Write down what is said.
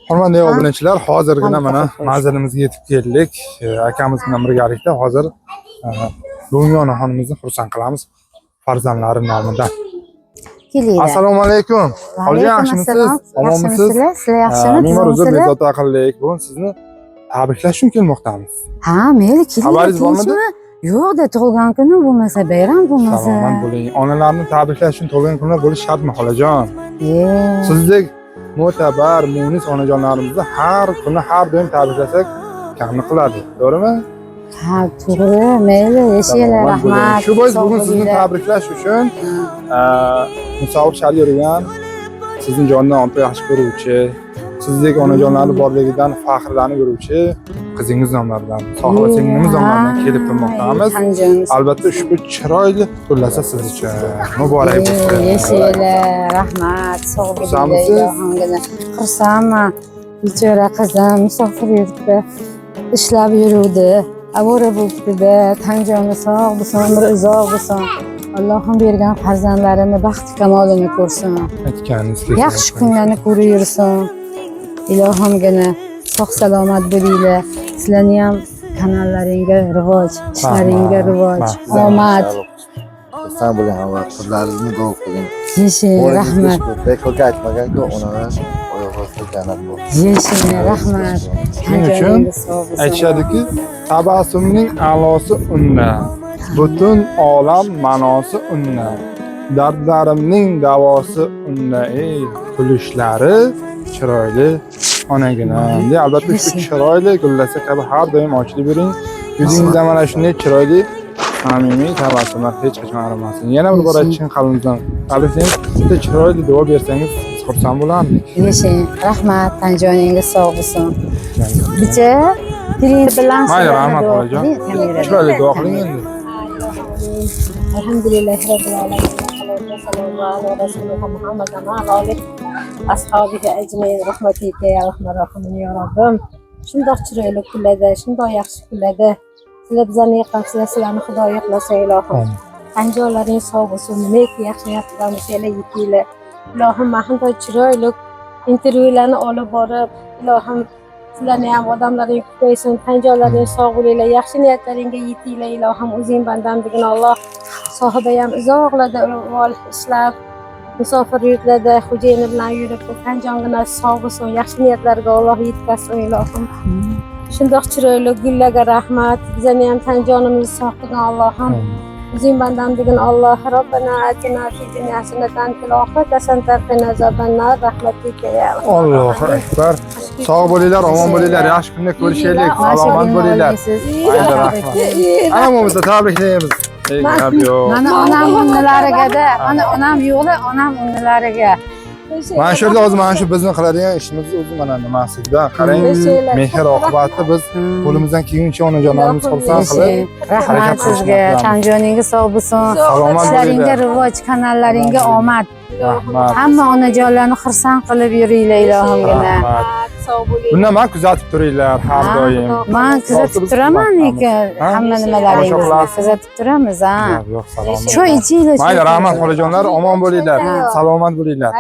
Hurmatli obunachilar, hozirgina Ham mana taqib qo'yish. manzilimizga yetib keldik. Akamiz bilan birgalikda hozir bugungi onaxonimizni xursand qilamiz farzandlari nomidan. Kelinglar. Assalomu alaykum. Xolajon, yaxshimisiz? Alaykum assalom. Omonmisiz? Yaxshimisizlar? Sizlar yaxshimi? Me'mor uzr, Tuzukmisizlar? bezovta qildik. Bugun sizni tabriklash uchun kelmoqdamiz. Ha, mayli, kelinglar. Xabaringiz bormidi? Tinchmi? Yo'q-da, tug'ilgan kunim bo'lmasa, bayram bo'lmasa. Salomat bo'ling. Onalarni tabriklash uchun tug'ilgan kunlar bo'lishi shartmi, xolajon? Ye. Sizdek mo'tabar, munis onajonlarimizni har kuni, har doim tabriklasak kamni qiladi. To'g'rimi? Ha, to'g'ri, mayli, yashanglar, Salomat bo'ling. rahmat. Shu bois Sog' bugun sizni bo'linglar. tabriklash uchun musofir shahar yurgan, sizni jondan ortiq yaxshi ko'ruvchi, sizdek onajonlarni borligidan faxrlanib yuruvchi qizingiz nomlaridan, Sohiba singlimiz nomlaridan kelib turmoqdamiz. Tanjongiz. Albatta ushbu chiroyli gullasa siz uchun muborak bo'lsin. Yashanglar, rahmat, sog' bo'linglar. Xursandmisiz? Ilohimgina. Xursandman. Bechora qizim musofir yurtda ishlab yuruvdi. Avora bo'libdi-da, tanjoni sog' bo'lsin, umri uzoq bo'lsin. Allohim bergan farzandlarini baxti kamolini ko'rsin. Aytganingiz kelsin. Yaxshi kunlarni ko'rib yursin. Ilohimgina sog' salomat bo'linglar. Sizlarni ham kanallaringga rivoj, ishlaringga rivoj, omad. Xursand bo'ling hamma, qizlaringizni duo qiling. Yashang, rahmat. Bekorga aytmagan-ku, onalar oyog'i ostida jannat bo'lsin. Yashang, rahmat. Shuning uchun Tanjoningiz sog' bo'lsin. Aytishadiki, tabassumning a'losi unda, butun olam ma'nosi unda, dardlarimning davosi unda, ey kulishlari chiroyli onaginam. De, albatta ushbu chiroyli gullasa kabi har doim ochilib yuring. Yuzingizda mana shunday chiroyli samimiy tabassumlar hech qachon arimasin. Yana bir bor chin qalbimizdan tabriklaymiz. Bitta chiroyli duo bersangiz biz xursand bo'lardik. Yashang, rahmat, tanjoningiz sog' bo'lsin. Bicha tiling bilan Mayli, sizlarni rahmat, duo xolajon. qiling, kamerada. Chiroyli duo qiling endi. Alhamdulillahi rabbil alamin. Wassalatu wassalamu ala rasulina Muhammad va ala alihi ashabihi ajmain. Rahmatika ya arhamar rohimin ya Robbim. Shundoq chiroyli kunlarda, shundoq yaxshi kunlarda sizlar bizlarni yiqilsizlar, sizlarni Xudo yoqlasa ilohim. Anjonlaring sog' bo'lsin, nimaki yaxshi niyat qilgan bo'lsanglar yetinglar. Ilohim, mana shunday chiroyli intervyularni olib borib, ilohim sizlarni ham odamlaring ko'paysin, tanjonlaring sog' bo'linglar, yaxshi niyatlaringga yetinglar ilohim. O'zing bandam degin Alloh. Sohiba ham uzoqlarda ulug'vor ishlab, musofir yurtlarda xo'jayini bilan yuribdi. Tanjongina sog' bo'lsin, yaxshi niyatlarga Alloh yetkazsin ilohim. Shundoq chiroyli gullarga rahmat. Bizani ham tanjonimizni sog' qilgin Allohim. O'zing bandam degin Alloh. Robbana atina fid dunya hasanatan fil oxirati hasanatan qina azobannar. Rahmatika ya Allohu akbar. Sog' bo'linglar, omon bo'linglar. Yaxshi kunda ko'rishaylik. Salomat bo'linglar. Mayli, rahmat. Ana bo'lmasa tabriklaymiz. Ey, gap yo'q. Mana onam unnilariga-da, mana onam yo'qda, onam unnilariga. Mana shu yerda hozir mana shu bizni qiladigan ishimiz o'zi mana nimasida. Qarang, mehr oqibati biz qo'limizdan kelguncha onajonlarimiz xursand qilib, Rahmat harakat qilishni sizga. qilamiz. Tanjoningiz sog' bo'lsin. Salomat Ishlaringga bo'linglar. rivoj, kanallaringga omad. Rahmat. Hamma onajonlarni xursand qilib yuringlar ilohimgina. Rahmat. Sog' bo'ling. Bundan man kuzatib turinglar har doim. Man kuzatib turaman lekin Ha? hamma nimalaringizni Tomosha qilasiz. kuzatib turamiz, ha. Yo'q, salomat. Choy ichinglar. Mayli, choy rahmat ichinglar. xolajonlar, omon bo'linglar. Ha. Salomat bo'linglar.